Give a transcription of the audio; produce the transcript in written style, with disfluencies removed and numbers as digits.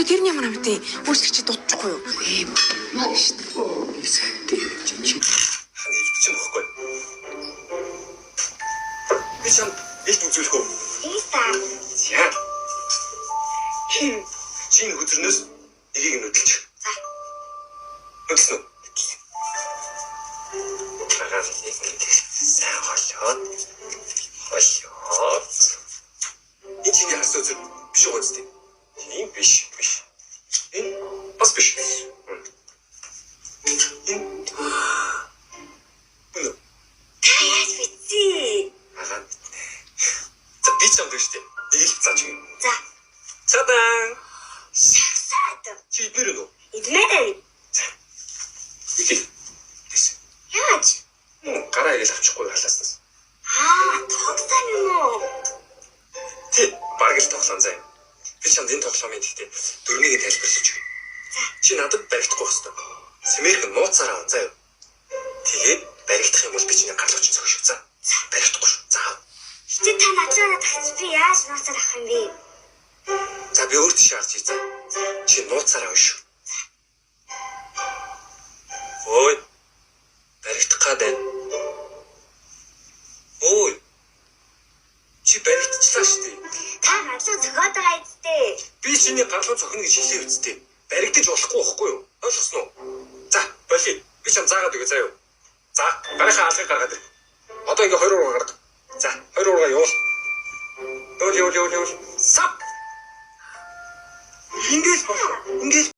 Тэр нь ямар амтын өөрчлөг чи дутчихгүй юу? Үгүй юм. Хань илдчих юм бохгүй. Би чамд илт үзүүлэх үү? Ийста. За. Чи энэ хөзрнөөс нэгийг нь нүдэлж. За. Нүдэлсэн үү? Удлаагаар нэг ингэж сайн холиод. Холиод. Энэ чиний харсан үзэр биш үү үстэй? Тийм биш, биш. Энэ бас биш. Энэ Үнэ. Та яаж битсий? Агаа мэднэ. За би чамд өгч тээ. Нэг л зааж өгье. За. Цадан. Шагсаад. Чи идмээр үү? Идмээр байна. Иди. Тэс. Яаж? Гараа игээл авчихгүй халааснаас. Аа, тоглоом юм уу? Тий, бараг л тоглоом заяа. Би чамд энэ тоглоомын гэхдээ дөрмийг нь тайлбарлаж өгье. Чи надад баригдахгүй байх хэвээр. Сэмэрх нь нууцаараа ун заяа. Тэгээд баригдах юм бол би чиний гарлууч цогш шүү. За. Баригдахгүй шүү. За. Чи та надлаа тагч би яаж нууцаар авах юм бэ? За би өөр тийш харж за. Чи нууцаараа ун шүү. Ой. Баригдах гад байна. Ой. Чи баригдчихлаа шүү дээ. Та надлаа зөхиод байгаа үстэй. Би чиний гарлуу цохино гэж хэлээ үсттэй. Баригдаж болохгүй байхгүй юу? Ойлгосноо? За, болиё. Би чам заагаад өгье заа юу. За, гарынхаа алгыг гаргаад ир. Одоо ингээ 2 ургаа гарга. За, 2 ургаа явуул. Явуул, явуул, явуул, явуул. Сап. Ингээл болох. Ингээл